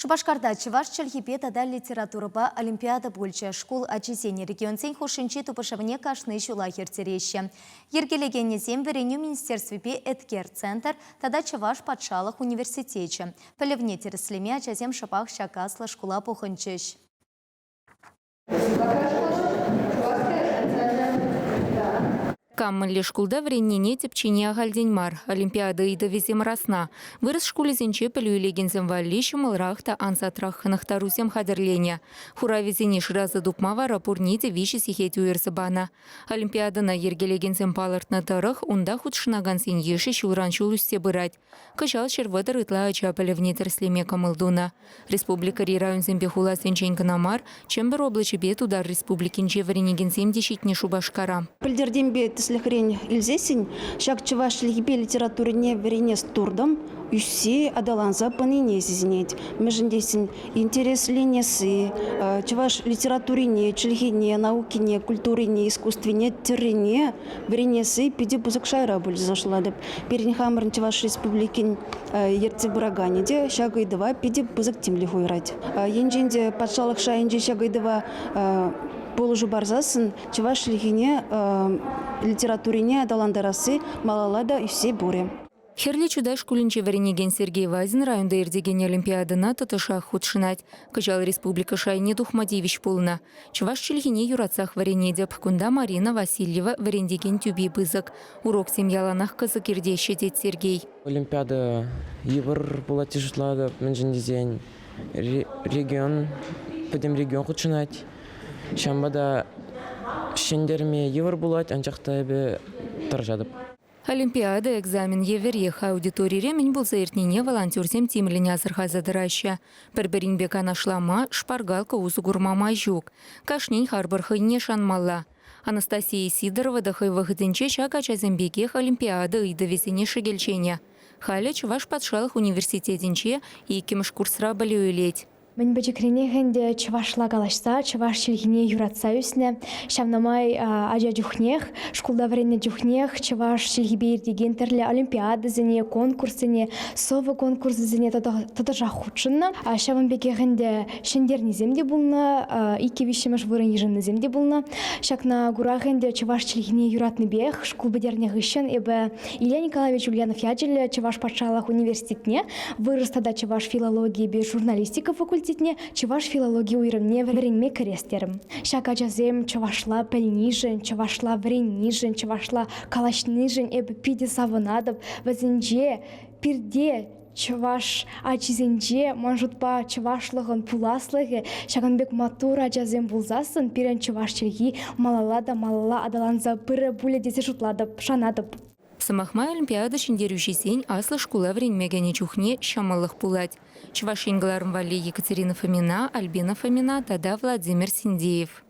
Шупашкарта чӑваш чӗлхипе тата литературӑпа олимпиада пулчӗ. Шкул ачисен регионсен хушшинчи тупӑшӑвне кашни ҫулах ирттереҫҫӗ. Йӗркелекенӗсем Вӗренӳ министерствипе Эткер центр тата Чӑваш патшалӑх университечӗ. Пӗлӗвне тӗрӗслеме ачасем шӑпах ҫак аслӑ шкула пухӑнчӗҫ. Кам мӗнле шкулта вӗреннине тӗпчени ахальтен мар. Олимпиада ыйтӑвӗсем расна. Вырӑс шкулӗсенче пӗлӳ илекенсем валли ҫӑмӑлрах та ансатрах хӑнӑхтарусем хатӗрленӗ. Хуравӗсене шыраса тупма вара пурне те виҫӗ сехет уйӑрса панӑ. Олимпиадӑна йӗркелекенсем палӑртнӑ тӑрӑх, унта хутшӑнакансен йышӗ ҫулран-ҫул ӳссе пырать. Кӑҫал 130 ытла ача пӗлӗвне тӗрӗслеме кӑмӑл тунӑ. Республикӑри районсемпе хуласенчен кӑна мар, Чӗмпӗр облаҫӗпе Тутар Республикинче вӗренекенсем те ҫитнӗ Шупашкара. Пӗлтӗртенпе тӗслӗхрен илсессӗн ҫак чӑваш чӗлхипе литературине вӗренес туртӑм ӳссе аталанса пынине сисӗнет. Мӗншӗн тесен интересленесси, чӑваш литературине, чӗлхине, наукине, культурине, искусствине, тӗррине вӗренесси питӗ пысӑк шайра пулчӗ шутлатӑп. Пирӗн хамӑрӑн Чӑваш Республикин ертсе пыраканӗ те ҫак ыйтӑва питӗ пысӑк тимлӗх уйӑрать. Енчен те патшалӑх шайӗнче ҫак ыйтӑва пулӑшу парсассӑн чӑваш чӗлхине, литературине аталантарасси малалла та ӳссе пырӗ. Хӗрлӗ Чутай шкулӗнче вӗренекен Сергей Вазин районта иртекен олимпиадӑна тӑтӑшах хутшӑнать. Кӑҫал республика шайне тухма тивӗҫ пулнӑ. Чӑваш чӗлхине юратсах вӗренетӗп. Кунта Марина Васильева вӗрентекен тӳпи пысӑк. Уроксем яланах кӑсӑк иртеҫҫӗ, тет Сергей. Олимпиада йывӑр пулать тесе шутлатӑп, мӗншӗн тесен регион, пӗтӗм регион хутшӑнать. Ҫавӑнпа та ҫӗнтерме йывӑр пулать, анчах та эпӗ тӑрӑшатӑп. Олимпиада экзамен евӗрех аудиторире мӗн пулса иртнине волонтерсем тимлӗн асӑрхаса тӑраҫҫӗ. Пӗр-пӗринпе канашлама, шпаргалка усӑ курма май ҫук. Кашнин харпӑр хӑйне шанмалла. Анастасия Сидорова та хӑй вӑхӑтӗнче ҫак ачасем пекех Олимпиада ыйтӑвӗсене шӗкӗлченӗ. Халӗ Чӑваш патшалӑх университетӗнче иккӗмӗш курсра пӗлӳ илет. Мӗн пӗчӗкренех ӗнтӗ чӑвашла калаҫса, чӑваш чӗлхине юратса ӳснӗ. Ҫавна май ача чухнех, шкулта вӗреннӗ чухнех чӑваш чӗлхипе иртекен тӗрлӗ олимпиадӑсене, конкурссене, сӑвӑ конкурсӗсене тӑтӑшах хутшӑннӑ. Ҫавӑн пекех ӗнтӗ ҫӗнтернисем те пулнӑ, иккӗ-виҫҫӗмӗш вырӑн йышӑннисем те пулнӑ. Ҫакна курах ӗнтӗ чӑваш чӗлхине юратнипех шкул пӗтернӗ хыҫҫӑн эпӗ Илья Николаевич Ульянов ячӗллӗ Чӑваш патшалӑх университетне, вырӑс тата чӑваш филологийӗпе журналистика факультетне чӑваш филологи уйрӑмне вӗренме кӗрес терӗм. Ҫак ачасем чӑвашла пӗлнишӗн, чӑвашла вӗреннишӗн, чӑвашла калаҫнишӗн эпӗ питӗ савӑнатӑп. Вӗсенче пирте чӑваш ачисенче ман шутпа чӑвашлӑхӑн пуласлӑхӗ ҫакӑн пек маттур ачасем пулсассӑн пирӗн чӑваш чӗлхи малалла та малалла аталанса пырӗ пулӗ тесе шутлатӑп, шанатӑп. Сӑмах май, Олимпиада ҫӗнтерӳҫисен аслӑ шкула вӗренме кӗнӗ чухне ҫӑмӑллӑх пулать. Чӑваш Ен кӑларӑм валли Екатерина Фомина, Альбина Фомина тата Владимир Синдеев.